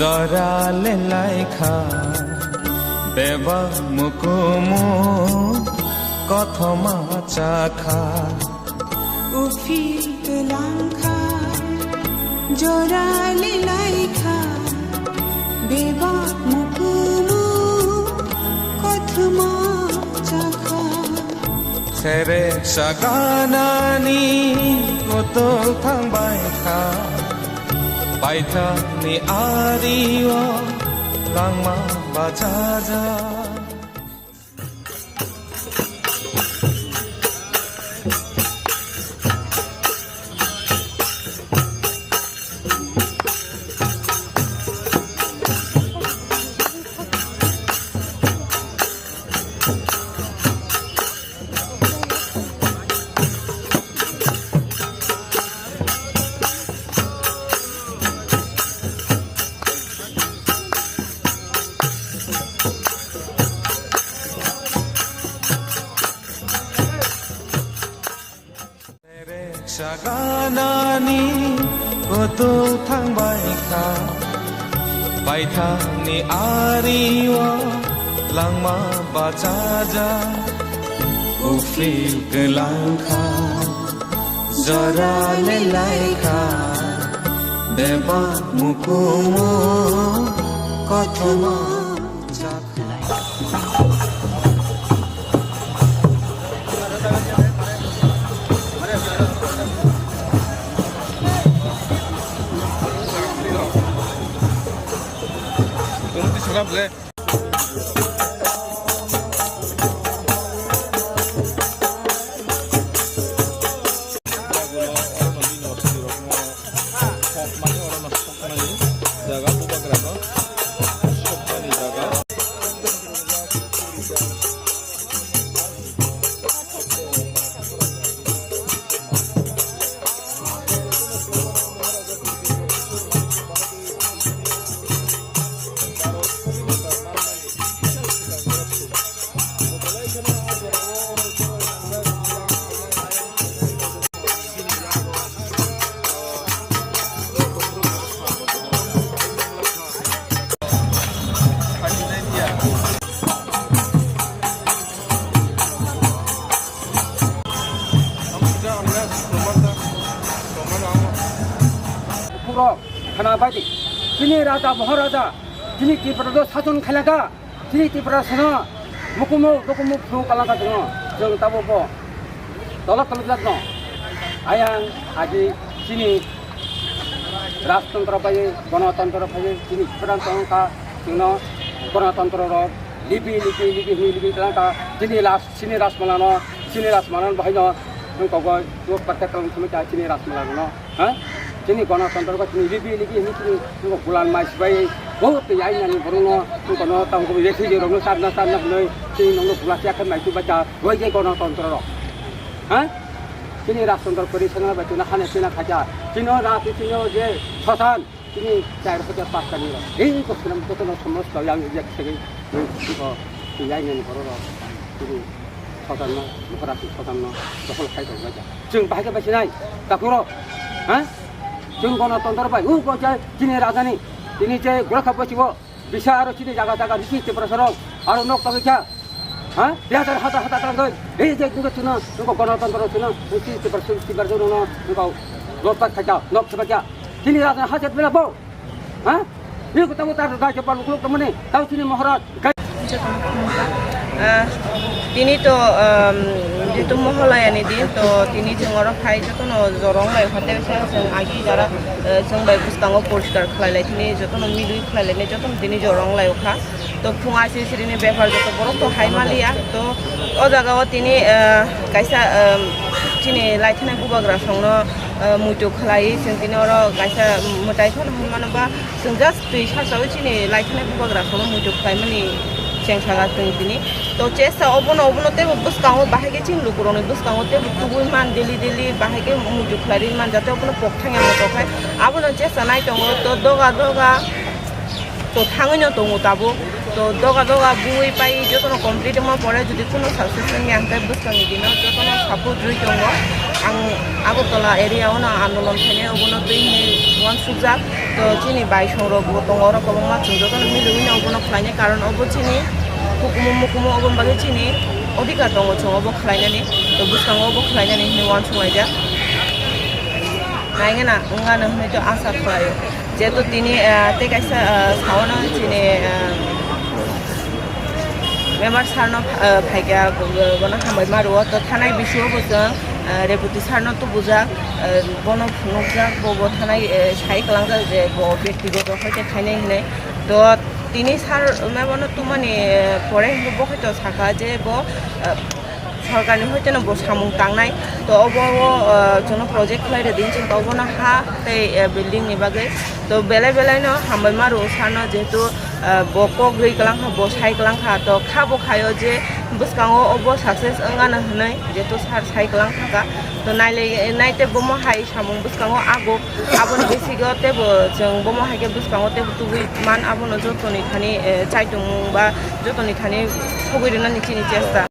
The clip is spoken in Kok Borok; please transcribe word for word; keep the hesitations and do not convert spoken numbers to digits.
Jora le laikha, bebak mukumu kothoma chakha. Uphil twlangkha, jora le laikha, bebak mukumu kothoma chakha. Serek saganani kotok thangbai kha, paithakni ario langma bachaja. Saganani kotok thangbai kha, paithakni ario langma bachaja. Uphil kwlangkha, jora le laikha, bebak mukumu kothoma chakha. Jaga bubagra no sokmani jaga. Khana bai di. Chini raja, Maharaja, chini Tripura do sason khailaka. Chini Tiprasano mukumu dukumu phuru kalangka chwngno, chwng tabukbo tolok tolok jatno ayang agi chini rajtantro phaiwi, gonotantro phaiwi, chini Tiprasano wngkha chwngno gonotantro rok libi libi libi hwnwi libi kalangka chini last chini rajmalano, chini rajmalano bahaino wngkogoi tuo protect kalangwi chini rajmalano. Ha? Chini gonotantro ko chini libi libi hini chini nungo bulan mai sibai bo tei ai nani borokno nungo no tamo ko refugee rokno charna charna hinoi chini nungno bula siya khe mai tu bacha roi je gonotantro rok. Ha? Chini rajtantro kori sana bai tuna hane china khacha. Chino rati chino je sosan chini chai rok khacha pas kani rok. Ei ko sinam ko no somos ko yang je segi ko tei ai nani borok rok. Chini sosanno, Maharaj ni sosanno dokhol khai tong bai kha. Chwng bahai khe bai sinai, takhuk rok, ha? Chwng gonotantro bai, u bo je chini raja ni, tini je Golkha bwskango, bisa aro chini jaga jaga nisi Tiprasa rok, aro nok tangwi kha, ha? Dui hazar hata hata tangwi, ei je nungkha chwngno, nungkha gonotantro chwngno, nisi Tiprasa, Tiprasa rokno, nungkha lotpat khai kha, nok thwbai kha. Chini raja ni hajat bela bo, ha? Ni ko tamo tar da ke palu klok tamani. Tau chini Maharaj. Ah, tini to, um, jitu Mohalayani din to tini chwng oro phai jotono jorong lai hotel sa chwng agi jara, eh, chwng bai bwskango poriskar khlai lai tini jotono milwi khlai lai jotono tini jorong lai kha. To phung aisi sirini bepar joto borok to hai maliya. To o jaga o tini, eh, kaisa, em, chini laithana bubagra songno, eh, muitu khlai chwng tini oro kaisa mwtai phano hwnmano ba chwng just twi sasawi chini laithana bubagra songno muitu khlaimani chengsaga chwng tini. To chesa obono, obono teibo bwskango bahai khe chini lukurokni bwskango teibo tubui man daily daily bahai khe muitu khlai ri man jate obono pok thangya moto khai abono chesa nai tongo to doga doga. To thangwi no tongo tabuk. To doga doga bui pai jotono complete wngma pore jodi kuno success wngya hwnkhe bwskangni dino jotono support rwi tongo. Ang Agartala area o no andolon khainai, obono twi hinwi uansukjak. To chini bai songrok bo tongo, oro kwbangma, chwng jotono miliwi no obono khlainai, karon obo chini hukumu mukumu, oboni bagwi chini odhikar tongo chwng obo khlainani. To bwskango obo khlainani hinwi uansuk laijak. Naigena wngano hinwi to asa khlaio. Jehetu tini, ah, tei kaisa, ah, saono chini, ah, member sir no, ah, phaikha, bo-, bono hambai ma rwo. To thanai bisingo bo chwng, ah, Reboti sir no tubujak, ah, bono phunukjak, bo, bo thanai, eh, sai kwlangjak je bo bektigoto hoite khainai hinwi. To tini sir memo no tumani, eh, pore hinwi bo hoito sakha je bo, ah, sorkarni hoiteno bo samung tangnai. To obo o, ah, chwngno project khlai rwdi hinwi chwng obono ha tei, eh, building ni bagwi. To belai belai no hambai ma rwo sir no, jehetu, ah, bo kok rwi kwlang kha, bo sai kwlang kha. To kha bo khaio je bwskango obo success wngano hinwi, jehetu sir sai kwlang kha. To nailai, nai tei bomo hai samung bwskango ago, aboni bisingo teibo chwng bomo hai khe bwskango teibo tubui man, abono jotoni thani, eh, chaitung ba jotoni thani thogwi rwnani chini chesta.